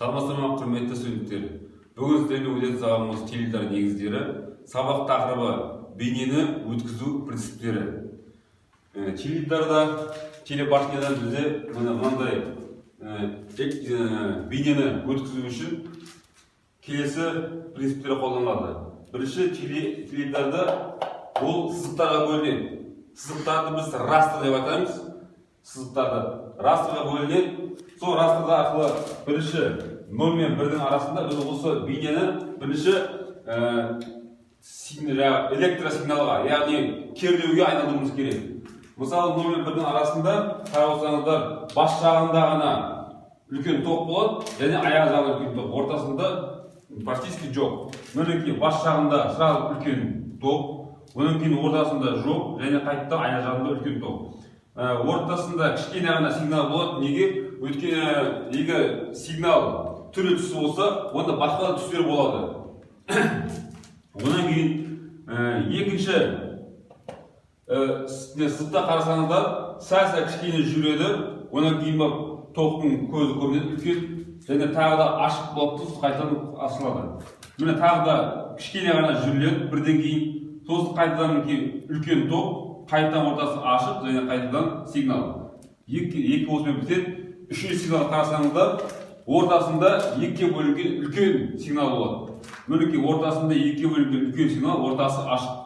Саламатсыздар ма, құрметті студенттер! Бүгін сіздермен өтетін сабағымыз – теледидар негіздері. Сабақ тақырыбы – бейнені өткізу принциптері. Теледидарда, телебашнядан бізде міне мынандай бейнені өткізу үшін келесі принциптер қолданылады. Бірінші, теледидарда ол сызықтарға бөлінеді. Сызықтарды біз растр деп атаймыз. Сызықтарды растрға бөлінеді. Сол растрда арқылы бірінші 0 мен 1-дің арасында біз осы бейнені бірінші жаңағы электросигналға, яғни кернеуге айналдыруымыз керек. Мысалы, 0 мен 1-дің арасында, қарап отырсаңыздар, бас жағында ғана үлкен ток болады және аяқ жағында үлкен ток, ортасында практически жоқ. Мінекей, бас жағында сразу үлкен ток, одан кейін ортасында жоқ және қайтадан аяқ жағында үлкен ток. Ортасында кішкене ғана сигнал болады. Неге? Өйткені егер сигнал түрлі түсі болса, онда басқа да түстер болады. Одан кейін екінші не, сызықта қарасаңыздар, сәл сәл кішкене жүреді. Одан кейін барып тоқтың көзі көрінеді үлкен және тағы да ашық болады да, сосын қайтадан ашылады. Міне, тағы да кішкене ғана жүріледі бірден кейін, сосын қайтадан, мінекей, үлкен ток, қайтадан ортасы ашық және қайтадан сигнал. Екі екі осымен бітеді. Үшінші сигнал қарасаңыздар, ортасында екіге бөлінген үлкен сигнал болады. Мінекей, ортасында екіге бөлінген үлкен сигнал, ортасы ашық.